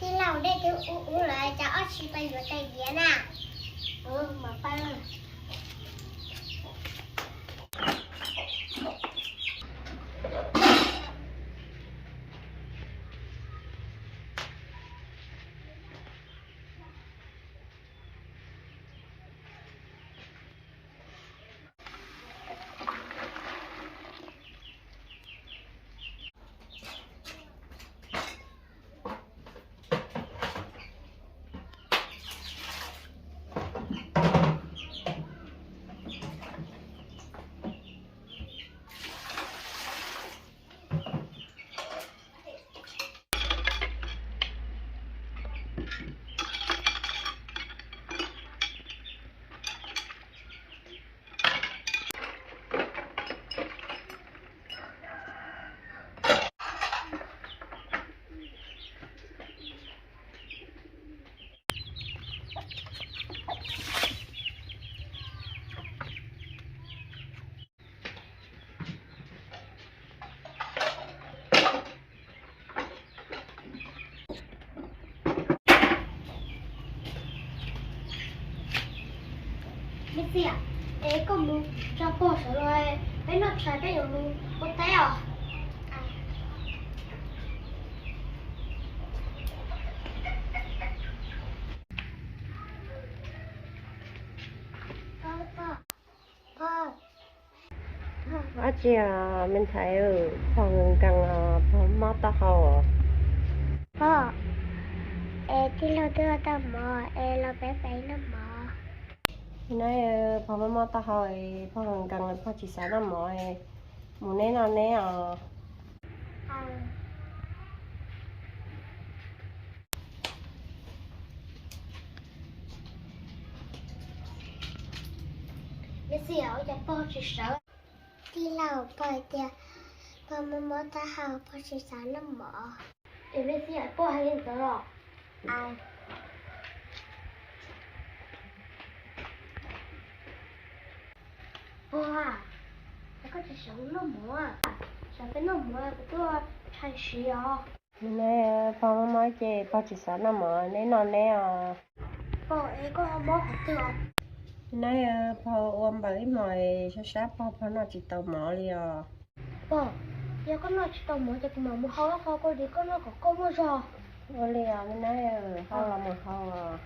Tij laug, dej twb ub ub lawm, cas koj tsis pais yuav tais diav na? Mam pais. Me txiv, es koj mus tso pog sawv los, peb noj tshais peb yuav mus ua teb os. Dab tsi os me ntxhais, pog nkees nkees os, pog mob taub hau os. Pog, es tij laug twb ua tau mov es los peb pais noj mov. Neb, pog mob mob taub hau es pog nkees nkees, pog tsis xav noj mov, mus neb noj neb os. Me txiv, ua cas pog tsis sawv? Tij laug, pog hais tias pog mob mob taub hau, pog tsis xav noj mov. Es me txiv, pog hais li ntawd los? Pog, es koj tsis xav noj mov? Xav peb noj mov, kuv tuaj tshais siav os. Neb, pog mob mob ces pog tsis xav noj mov, neb noj neb os. Pog, es koj mob qhov twg os? Neb, pog ua npaws ib hmos, sab sab pog, pog noj tsis tau mov li os. Pog, yog koj noj tsis tau mov ces kuv mam mus hau ib qho kua dis koj noj kom koj muaj zog. Ua li os neb, hau los mus hau os.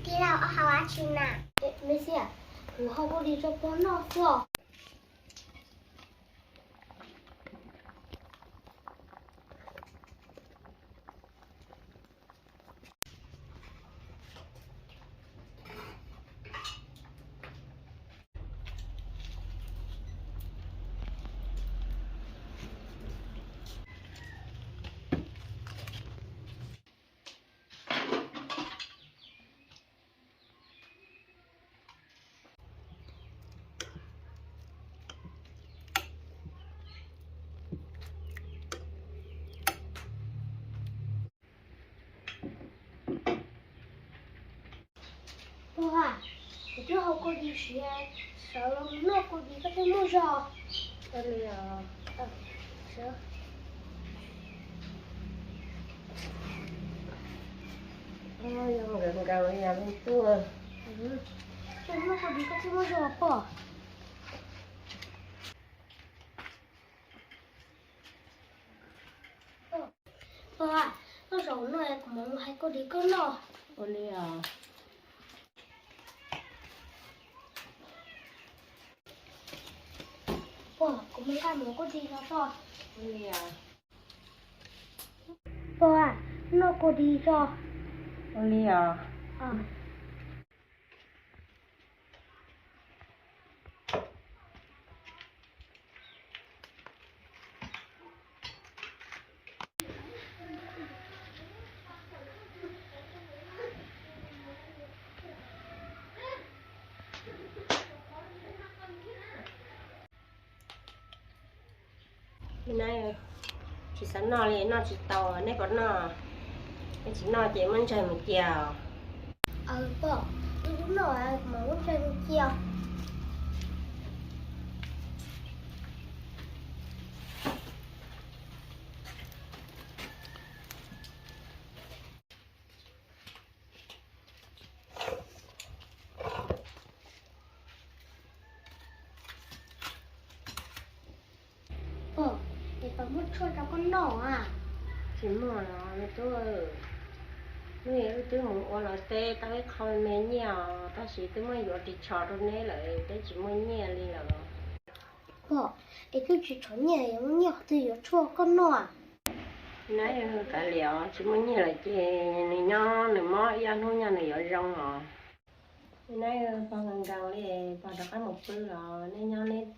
Tij laug, koj hau dab tsi na? Me xiam, kuv hau kua dis rau pog noj xwb os. Pog a, kuv twb hau kua dis siav, sawv los noj kua dis koj thiaj muaj zog. Ua li os. Yog nkawd nkaus yog leej twg. Noj kua dis koj thiaj muaj zog pog. Pog a, noj zaum no kuv mam mus hais kua dis koj noj. Ua li os. Pog, kuv mus nqa mov kua dis los tso. Ua li os. Pog a, noj kua dis tso. Ua li os. Neb tsis xav noj li, noj tsis tau, neb puas noj? Neb tsis noj ces muab ntsaig mus cia. Pog, wb noj mas muab ntsaig mus cia. Pog, es puas muaj tshuaj rau koj noj a? Tsis muaj los me tub. Hnub no wb twb mus ua los teb tau ib qho me nyiaj os, tab sis twb muab yuav ris tsho rau neb lawm, twb tsis muaj nyiaj li lawm. Pog, es twb tsis tshuav nyiaj, yuav muaj nyiaj qhov twg yuav tshuaj koj noj? Neb kav liam, tsis muaj nyiaj lawm ces nws nyob nws mob ib ob hnub nyob nws yuav zoo os. Neb pog nkees nkees li, pog rov qab mus pw los neb nyob neb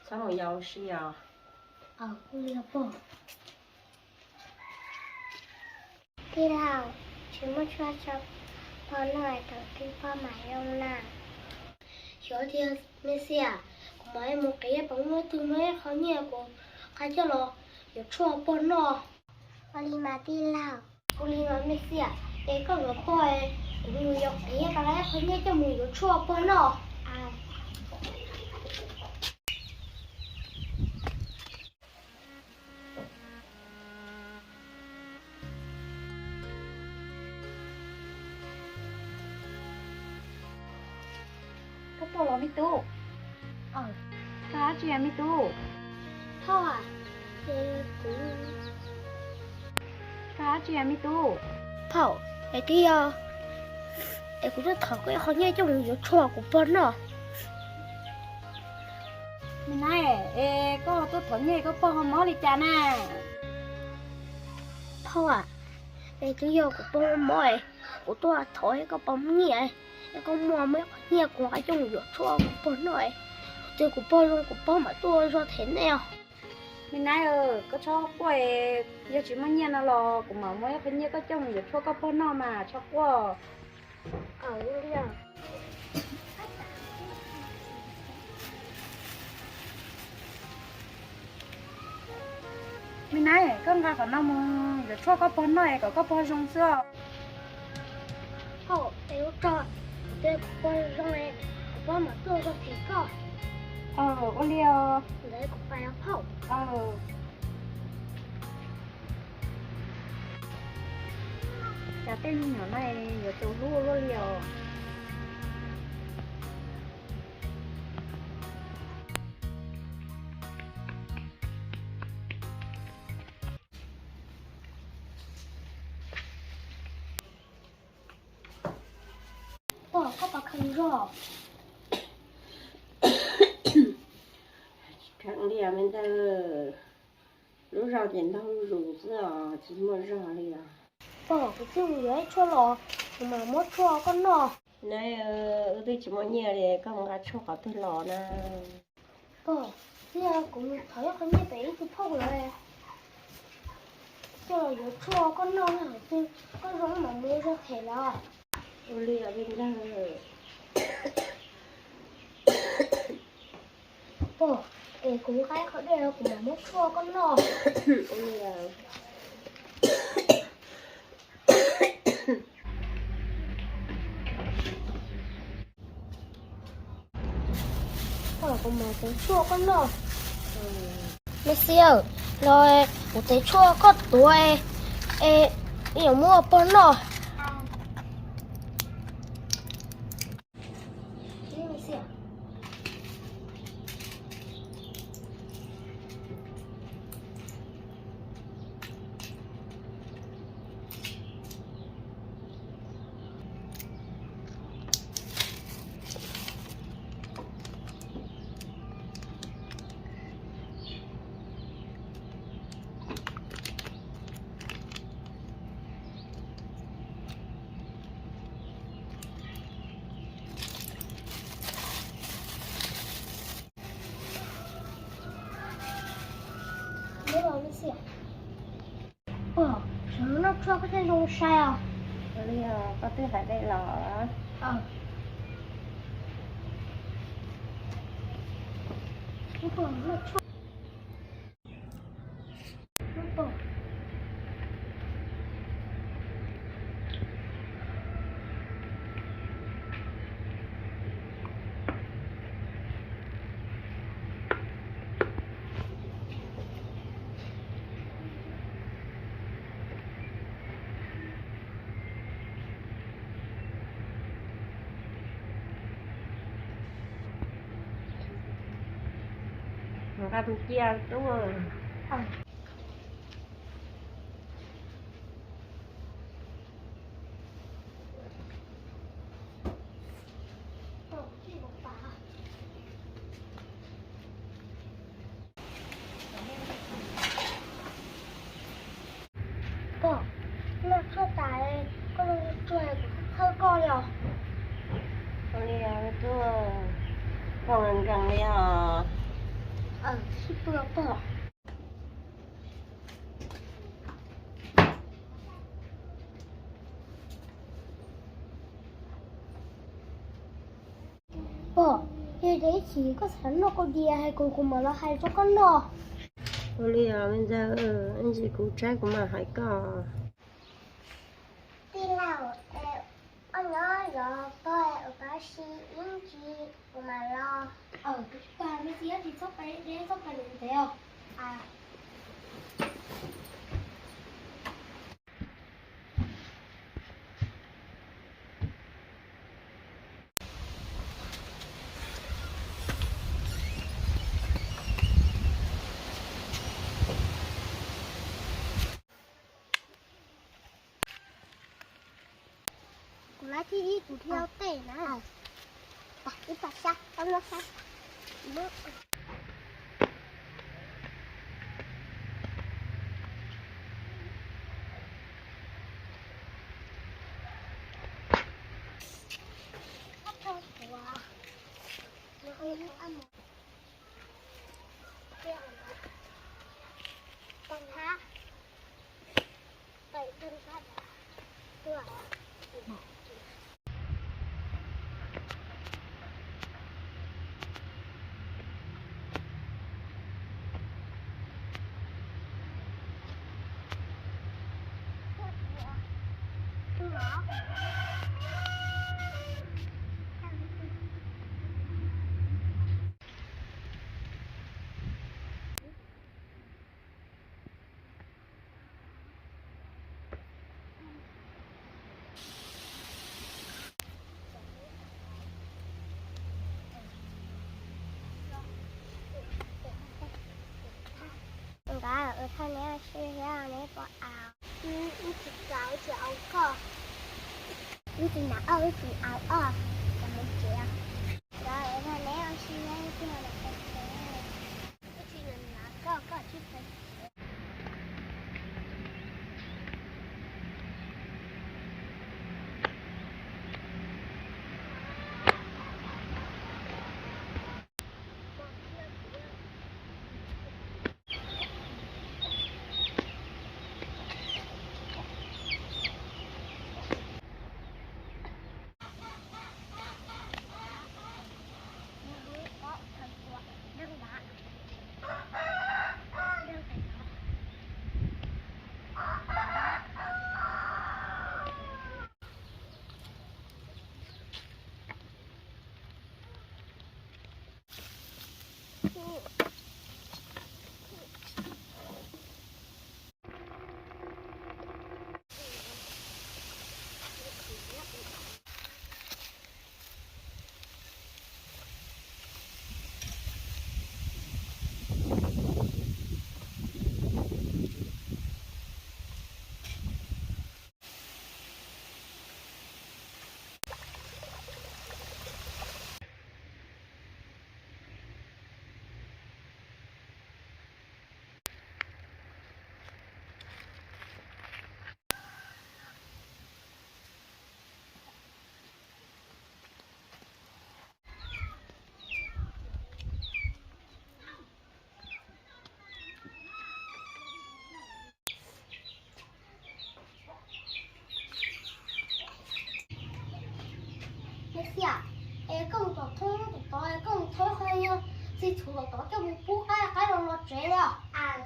txhob mus yos ua si os. Tij laug, tsis muaj tshuaj rau pog noj thaum twg pog mam zoo na? Xyov tiag me xiam, kuv mam mus qiv pom muaj ib tug muaj ib qho nyiaj kuv nqa coj los yuav tshuaj pog noj. Ua li mas tij laug. Ua li mas me xiam, es koj los pog, kuv mus yuav qiv tau ib qho nyiaj coj mus yuav tshuaj pog noj. Koj pog los me tub? Koj hais dab tsi me tub? Phauj, koj hais dab tsi me tub? Phauj, es twb yog es kuv tuaj thov koj ib qho nyiaj coj mus yuav tshuaj kuv pog noj. Me nab, es koj tuaj thov nyiaj koj pog ho mob li cas na? Phauj, es twb yog kuv pog mob, kuv tuaj thov koj pog muaj nyiaj, es koj muaj muaj ib qho nyiaj kuv nqa coj mus yuav tshuaj kuv pog noj, twg kuv pog zoo kuv pog mam tuaj zog them nej os. Me nab, koj txhob quaj, yog tsis muaj nyiaj no los kuv mam muab ib qho nyiaj koj coj mus yuav tshuaj koj pog noj mas txhob quaj. Me nab, koj nqa qhov no mus yuav tshuaj koj pog noj es kom koj pog zoo xwb os. Phauj, es ua tsaug, kuv tos kuv pog zoo es kuv pog mam tuaj zog them koj. Ua li os. Ntawd kuv pais os phauj. Cas tej me nyuam no yuav txaus hlub luaj li os. Pog, koj pom khaws zog. Khaws li me ntag, lub zog ces ntau zus xwb os, tsis muaj zog li os. Pog, kuv twb mus yuav ib tshuaj los, kuv mam muab tshuaj koj noj. Nab, wb twb tsis muaj nyiaj li, koj mus nqa tshuaj qhov twg los na? Pog, twb yog kuv mus thov ib qho nyiaj pem ib tug phauj lawm, coj los yuav tshuaj koj noj, qhov twg koj zoo mam mus zog them los. Ua li os me ntag. Pog, es kuv nqa ib qho dej los kuv mam muab tshuaj koj noj. Ua li os. Kuv mam tev tshuaj koj noj. Me xi, los kuv tev tshuaj koj tuav es yuav muab pog noj. Pog, sawv noj tshuaj koj thiaj zoo sai os. Ua li os, koj twb hais dej los. Pog, noj tshuaj. Nqa tus cia tub. Pog, noj tshuaj tas, koj tsuag kuv thawj koj li os. Ua li os tub, koj nkees nkees li os. Sib pw pog. Pog, yog tias ib chim koj xav noj kau diav hais kuv, kuv mam los hais rau koj noj. Ua li os me ntxawg, ib ntsis kuv tshaib kuv mam hais koj. Tij laug, koj nyob zov pog ua koj si ib ntsis kuv mam los. Tij laug, me txiv, tsis txhob pais deb, txhob pais ntev os. Kuv lab thib ib kuv thiaj ua tej na. Ib pas sab, tau lub sab. Nkawd ua thaj neb ua si thiab neb pom au. Wb tsis kawm, wb tsis aus koj. Wb tsis nab oj, wb tsis aus oj, cov mus tsev. Nkawd ua thaj neb ua si thiab wb tsis nab koj, koj tsis pom. Xiam, es koj mus tom thoob tom tod, koj mus thoob qhov yog txiv txhuv tom tod coj mus pub qaib, qaib los los tsev os.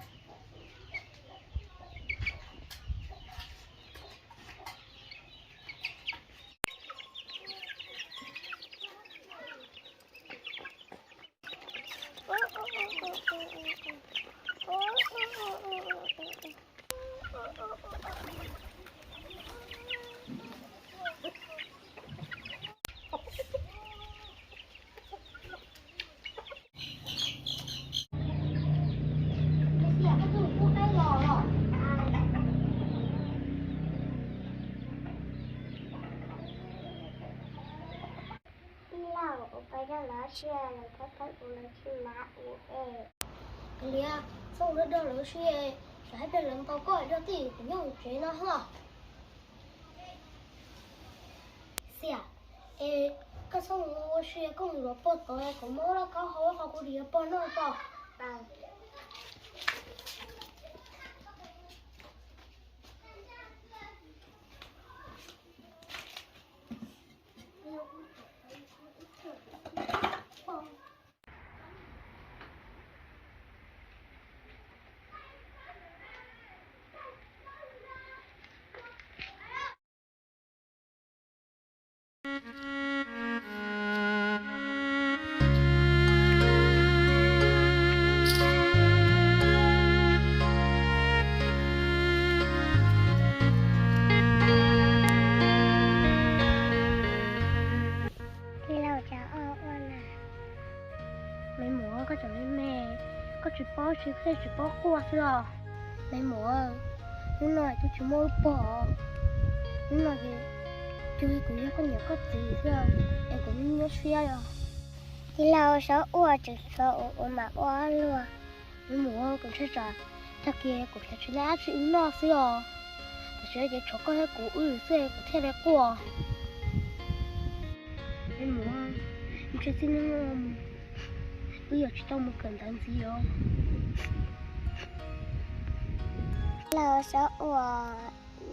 Tsiaj los thawb thawb ua los tsis mam ua es. Kav liam, txhob ua dog dog lawv si, tsam hais tias lawv ntaus koj dog tij kuv nyob hauv tsev no hos. Xiam, es koj txhob mus ua si, koj mus yuav pog tod, kuv muab lauj kaub hau qhov kuv yuav pog noj tso. Tij laug, cas ua ua na? Me muam, koj tseem me me, koj tsis paub siab thiab tsis paub quaj xwb os. Me muam, hnub no twb tsis muaj wb pog, hnub no ces cuag kuv yog koj niam koj txiv xwb, es kuv nyuaj siab os. Tij laug, txhob ua, tseem txhob ua, ua mas ua luag. Me muam, kuv ntshai tsam tag kis kuv xav tsis tau dab tsi wb noj xwb os. Tam sim no ces tshuav koj thiab kuv wb xwb kuv thiaj li quaj. Me muam, ntshe txij no wb yuav tsis tau mus kawm ntawv ntxiv os. Tij laug, txhob ua,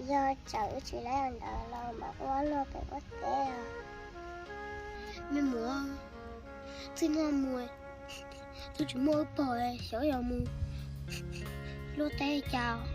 yog tsam wb tsis laib ntawv los mas ua luag pem ua teb os. Me muam, txij no mus twb tsis muaj wb pog, xyov yuav mus luaj teb cas.